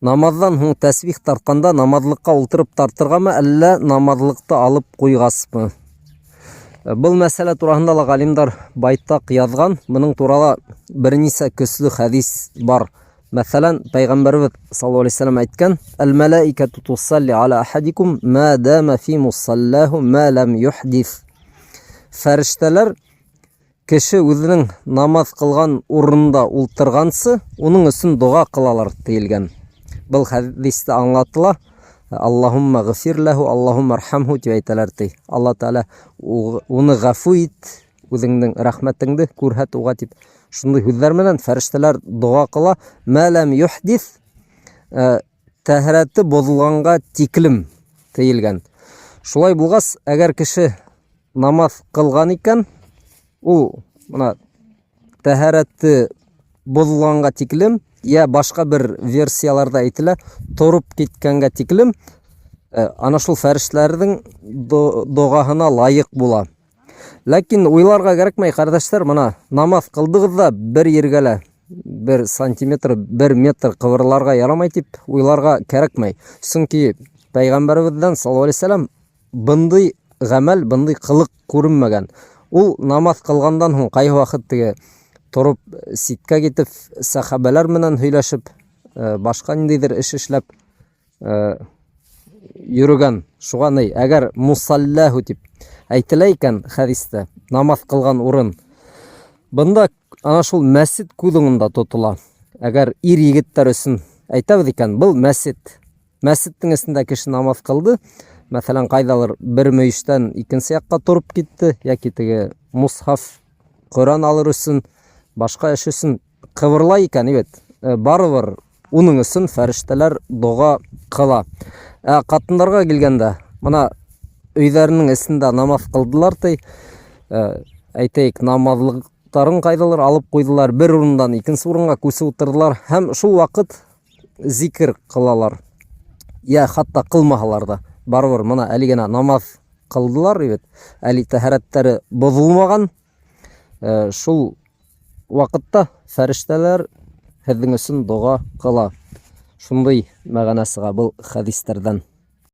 Намаҙҙан һуң тәсбих тартҡанда намаҙлыҡҡа ултырып тартырғамы, әллә намаҙлыҡты алып ҡуйғасмы? Был мәсьәлә тураһында ла ғалимдар байтаҡ яҙған. Бының турала бер нисә көслө хәдис бар. Мәҫәлән, Пәйғәмбәребеҙ саллаллаһу алейһи вәсәләм әйткән: "Әл-мәләикәту тусалли аля ахадикум ма дама фи муссаллаху ма лам юхдис". Фәрештәләр Кеше үзенең намаз кылган урынында ултыргансы, уның өсөн дога кылалар, диелгән. Был хәдистә аңлатыла, Аллаһумма ғфир ләһу, Аллаһумма архамһу дип әйтәләр, ти. Алла Тәгалә уны гафу ит, үзеңнең рәхмәтеңде күрһәт уға дип. Шундый һүҙләр менән фәрештәләр дога кыла. Мә ләм юхдис, тәһәрәте бозылганга тиклем диелгән. Шулай булгач, әгәр кеше намаз кылган икән, ул мына тәһәрәте бозылганга тиклем, я башка бер версияларда әйтелә, торып киткәнгә тиклем, э, ана шул фәрештәләрнең догаһына лаек була. Ләкин уйларга кәрәкмәй, кардәшләр, мына намаз кылдыгыз да бер ергә лә бер сантиметр, бер метр кыбырларга ярамай дип уйларга кәрәкмәй. Чөнки пәйгамбәребездән саллаллаһу алейһи вәсәләм бындый гамәл, бындый кылык күренмәгән. Ул намаз кылгандан һуң кайсы вакыт теге торып ситкә китеп, сәхабәләр менән һөйләшеп, э, башка ниндидер эш эшләп э, йөрөгән. Шуга ни, әгәр мусаллаху дип әйтелә икән хәдистә, намаз кылган урын. Бында ана шул мәсжид күҙ уңында тотола. Әгәр ир егеттәр өсөн әйтәбеҙ икән, был мәсжид. Мәсжидтең эсендә кеше намаз кылды. Мәҫәлән, ҡайҙалыр бер мөйөштән икенсе яҡҡа тороп китте, йәки теге мусхаф, Ҡөрьән алыр өсөн, башҡа эш өсөн ҡыбырлай икән, бит, э, барыбер уның өсөн фәрештәләр дога ҡыла. Ә ҡатындарға килгәндә, мына өйҙәренең эсендә намаҙ ҡылдылар ти, э, әйтәйек, намаҙлыҡтарын ҡайҙалыр алып ҡуйҙылар, бер урындан икенсе урынға күсеп ултырҙылар һәм шул ваҡыт зикер ҡылалар. Йә хатта ҡылмаһалар ҙа, барыбер мына әле генә намаҙ ҡылдылар бит, әле тәһәрәттәре боҙолмаған. Э, шул ваҡытта фәрештәләр һеҙҙең өсөн доға ҡыла. Шундай мәғәнә сыға был хәдистәрҙән.